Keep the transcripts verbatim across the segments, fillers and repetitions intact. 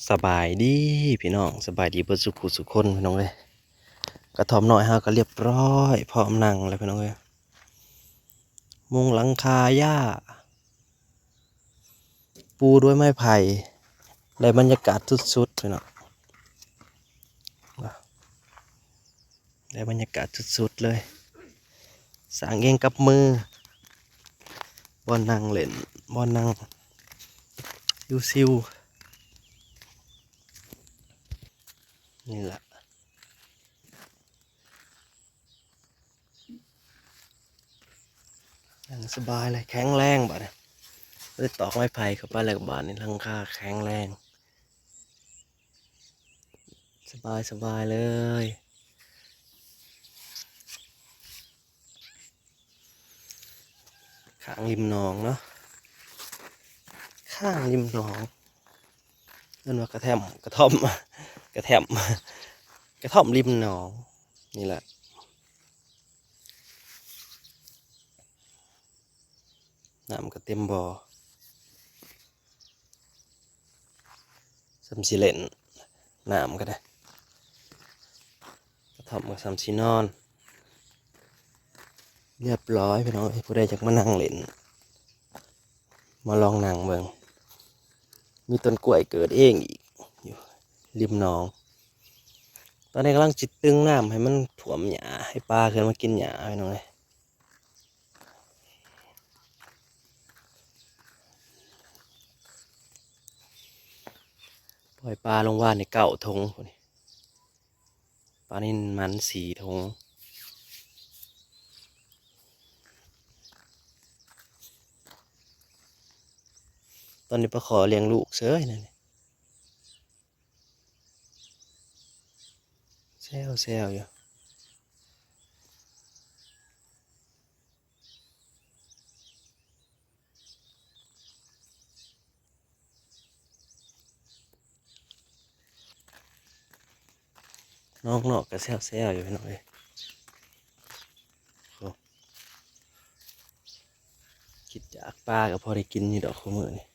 สบายดีพี่น้อง สบายดีเบิดสุขุสุคนพี่น้องเอ้ย กระท่อมน้อยเฮาก็เรียบร้อย พร้อมนั่งแล้วพี่น้องเอ้ย มุงหลังคาหญ้า ปูด้วยไม้ไผ่ ได้บรรยากาศสุดๆพี่น้อง ได้บรรยากาศสุดๆเลย สร้างเองกับมือ บ่อนนั่งเล่น บ่อนนั่งชิวๆ นี่แหละ นั่งสบายเลย แข็งแรงบัดนี้ ได้ตอกไม้ไผ่เข้าไปแล้วบัดนี้ หลังคาแข็งแรง สบายสบายเลย ข้างริมหนองเนาะ ข้างริมหนอง เอิ้นว่ากระแท่อม กระท่อม กระแท่อม กระท่อมริมหนอง นี่แหละ น้ำก็เต็มบ่อ ส่ำสิเล่น น้ำก็ได้ กระท่อมก็ส่ำสินอน เรียบร้อยพี่น้องเอ้ย ผู้ใดอยากมานั่งเล่น มาลองนั่งเบิ่ง มีต้นกล้วยเกิดเองอีก อยู่ริมหนอง ตอนนี้กำลังจิตึงน้ำให้มันท่วมหญ้า ให้ปลาขึ้นมากินหญ้าพี่น้องเอ้ย ปล่อยปลาลงว่านในเก้าถงพุ้นนี่ ปลานิลมันสี่ถง ตอนนี้ปลาขอเลี้ยงลูกเซ้ยนั่นนี่ แซวแซวอยู่ น้องนอกก็แซวแซวอยู่พี่น้องเอ้ย โอ้ คิดอยากปลาก็พอได้กินอยู่ดอกคู่มื้อนี่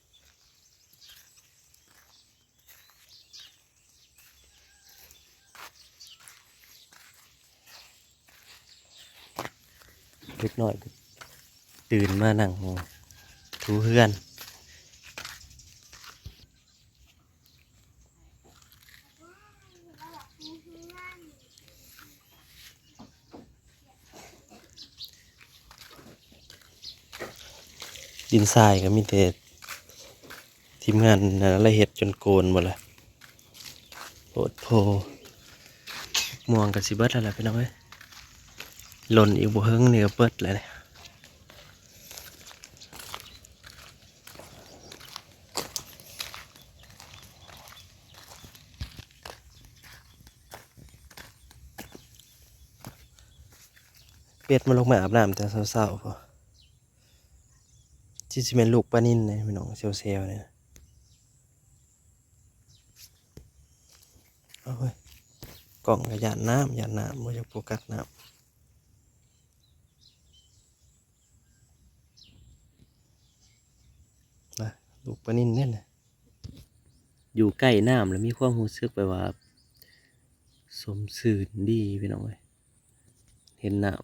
เด็กน้อยก็ตื่นมานั่งถูเฮือน ดินทรายก็มีแต่ทีมงานนั่นแหละเฮ็ดจนโกนหมดละ โพดโพ ม่วงก็สิเบิดแล้วล่ะพี่น้องเอ้ย หล่นอีกบ่เฮิงนี่ก็เบิดแล้วเนี่ย เป็ดมันลงมาอาบน้ำแต่เช้าๆพุ้น ที่สิแม่นลูกปลานิลเนี่ยพี่น้อง แซวๆเนี่ย โอ้ย กล้องก็ย้านน้ำ ย้านน้ำ บ่อยากโฟกัสน้ำ นะ ลูกปลานิลเนี่ยนะ อยู่ใกล้น้ำแล้วมีความรู้สึกแบบว่า สมชื่นดีพี่น้องเอ้ย เห็นน้ำ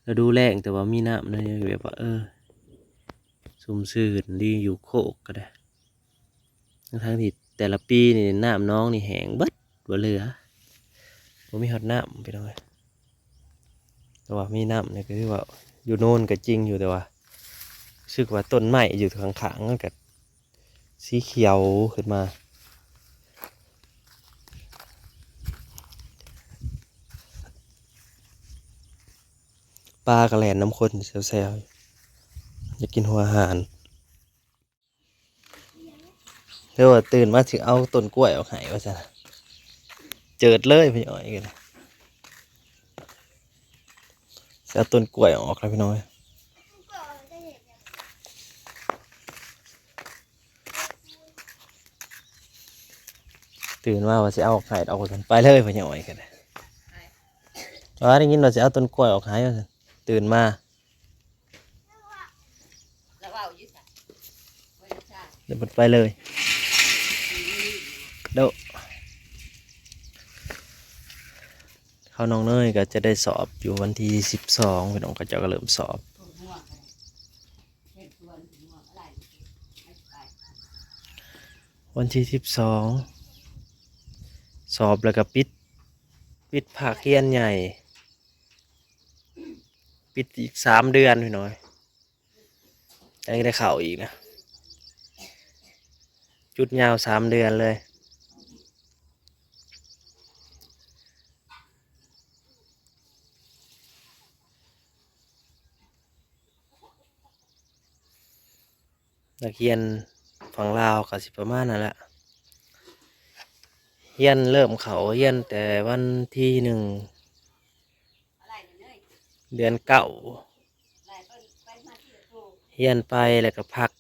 ฤดูแล้งแต่ว่ามีน้ำนะ แบบว่า เออ สมชื่นดี อยู่โคกก็ได้ ทั้งๆที่แต่ละปีนี่น้ำหนองนี่แห้งเบิด บ่เหลือ บ่มีฮอดน้ำพี่น้องเอ้ย แต่ว่ามีน้ำนี่ก็คือว่าอยู่โน่นก็จริงอยู่ แต่ว่ารู้สึกว่าต้นไม้อยู่ข้างๆมันก็สีเขียวขึ้นมา ปลาก็แล่นนำคนแซวๆ อยากกินหัวอาหาร เรียกว่าตื่นมาสิเอาต้นกล้วยออกให้ว่าซั่น เจิดเลยพี่อ้อยกัน สิเอาต้นกล้วยออกแล้วพี่น้องเอ้ย ตื่นมาว่าสิเอาออกให้ เอาออกกัน ไปเลยพี่อ้อยกัน ว่าได้ยินว่าสิเอาต้นกล้วยออกให้ว่าซั่น ตื่นมา แล้วเว้าอยู่ไส เดี๋ยวมันไปเลย โดะ เขาน้องเนยก็จะได้สอบอยู่วันที่สิบสอง พี่น้อง เขาเจ้าก็เริ่มสอบ วันที่สิบสอง สอบแล้วก็ปิด ปิดภาคเรียนใหญ่ ปิดอีกสามเดือนพี่น้อง จั่งได้เข้าอีกนะ หยุดยาวสามเดือนเลย นักเรียนฝั่งลาวก็สิประมาณนั้นแหละ เรียนเริ่มเข้าเรียนแต่วันที่หนึ่ง เดือนเก้า เรียนไปแล้วก็พัก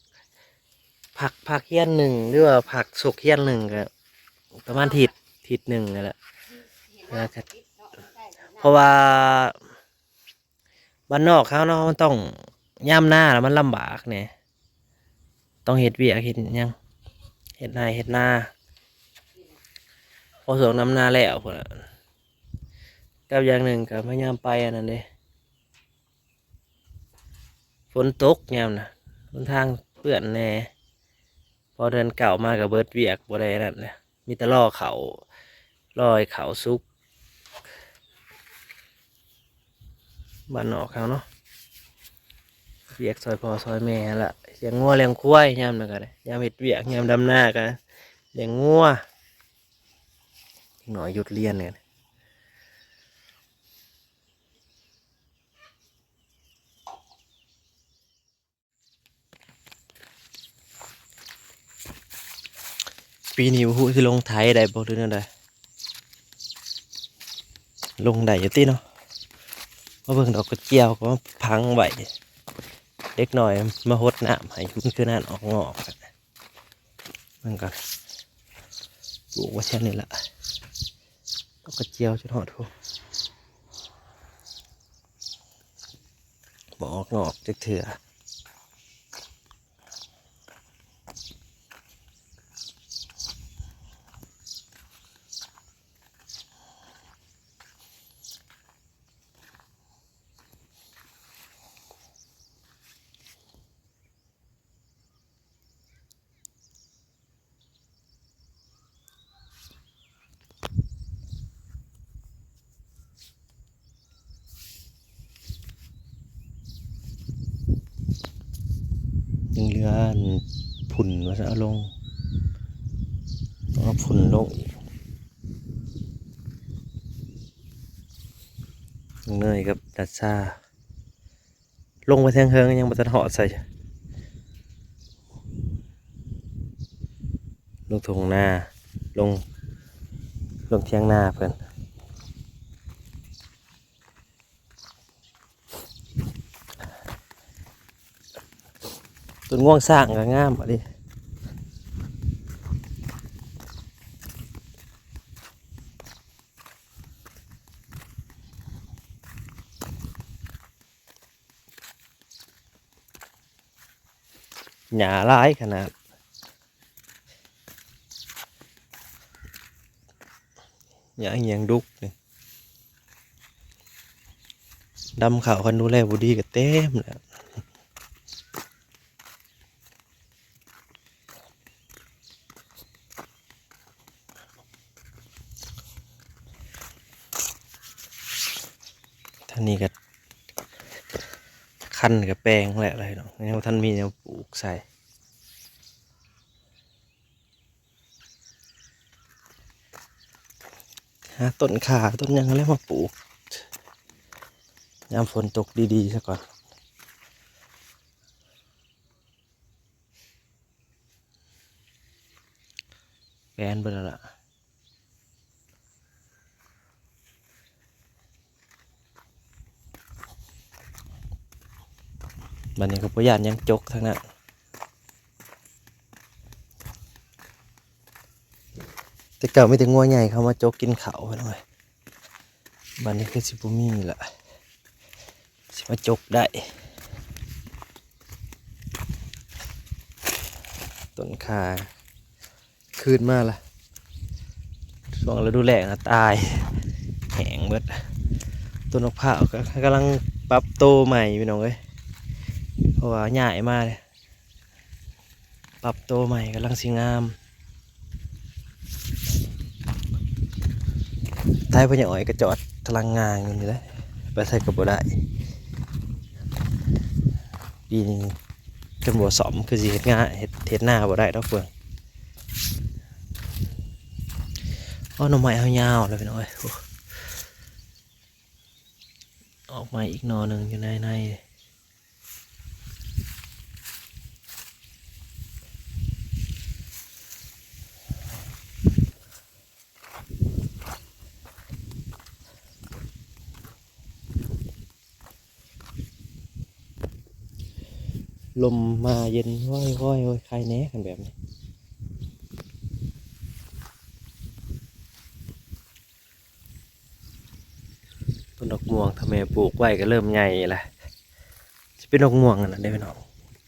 พัก พักเรียนหนึ่ง หรือว่าพักซกเรียนหนึ่งก็ประมาณอาทิตย์ อาทิตย์หนึ่งนั่นแหละ แล้วก็ เพราะว่าบ้านนอกเขาเนาะ มันต้องยามนาแล้วมันลำบากเนี่ย ต้องเฮ็ดเวียกเฮ็ดหยัง เฮ็ดไร่เฮ็ดนา พอช่วงดำนาแล้วพุ้นน่ะ กับอย่างหนึ่งก็พยายามไปอันนั้นเด้ ฝนตกยามน่ะ หนทางเปื้อนแหน่ พอเดือนเก้ามาก็เบิดเวียก บ่ได้นั่นแหละ มีแต่รอเข้า รอให้เข้าสุก บ้านนอกเขาเนาะ เวียกซอยพ่อซอยแม่หั่นละ เลี้ยงงัวเลี้ยงควายยามนั้นก็ได้ ยามเฮ็ดเวียก ยามดำนาก็เลี้ยงงัว เด็กน้อยหยุดเรียนเนี่ย ปีนี้บ่ฮู้สิลงไถได้บ่หรือแนวใด ลงได้อยู่ติเนาะ มาเบิ่งดอกกระเจียวก็มาพังไว้ เด็กน้อยมาหดน้ำให้ มันคือนั่นออกงอกอะ มันก็ปลูกไว้แถวนี้ละ ดอกกระเจียวจนฮอดพุ้น บ่ออกงอกจักเทื่อ ยังเหลืออันผุ่นว่าจะเอาลง ต้องเอาผุ่นลงอีก เนยกับนัชชา ลงไปแทงเฮิงยังบ่ทันฮอดใส่ ลงทุ่งนา ลง ลงเถียงนาเพิ่น ต้นง่วงช้างก็งามอะดิ หญ้าหลายขนาด หญ้าอิหยังดกนี่ ดำขาวคันดูแลบ่ดีก็เต็มแล้ว ทางนี้ก็คันกับแปลงแหละอะไรเนาะ ยังบ่ทันมีแนวปลูกใส่ หาต้นข่าต้นหยังแล้วมาปลูก ยามฝนตกดีๆซะก่อน แปนเบิดแล้วล่ะ บัดนี้ก็บ่ย้านหยังจกทั้งนั้น แต่เก่ามีแต่งัวใหญ่เข้ามาจกกินข้าวพี่น้องเอ้ย บัดนี้คือสิบ่มีละ สิมาจกได้ ต้นข่า คืนมาละ ช่วงฤดูแล้งอะตาย แห้งเบิด ต้นมะพร้าวก็กำลังปรับตัวใหม่พี่น้องเอ้ย เพราะว่าย้ายมาเนี่ย ปรับตัวใหม่กำลังสิงาม ท้ายพญาอ้อยก็จอดทะลังงางอยู่นี่แหละ ไปใส่ก็บ่ได้ ปีนี้จนบ่สมคือสิเฮ็ดงาน เฮ็ด เฮ็ดนาบ่ได้ดอกเพิ่น อ้อ หน่อไม้เฮายาวแล้วพี่น้องเอ้ย โอ้ ออกมาอีกหน่อหนึ่งอยู่ในใน ลมมาเย็น ว้อยว้อยว้อย ใครแน่กันแบบนี้ ต้นดอกม่วง ถ้าแม่ปลูกไว้ก็เริ่มใหญ่ละ จะเป็นดอกม่วงอันนั้นได้ไหมเนาะ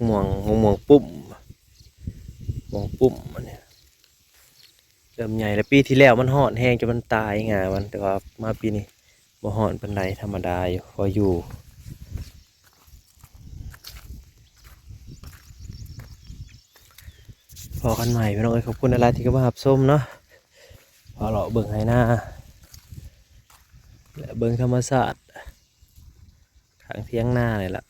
ม่วง ม่วง ม่วงปุ้ม ม่วงปุ้มอันเนี้ย เริ่มใหญ่แล้ว ปีที่แล้วมันฮ้อนแฮงจนมันตายงามัน แต่ว่ามาปีนี้บ่ฮ้อนปานใด ธรรมดาอยู่ พออยู่ พอกันใหม่พี่น้องเอ้ย ขอบคุณหลายๆที่เข้ามารับชมเนาะ พาเลาะเบิ่งไฮ่นา และเบิ่งธรรมชาติ ข้างเถียงนานี่ล่ะ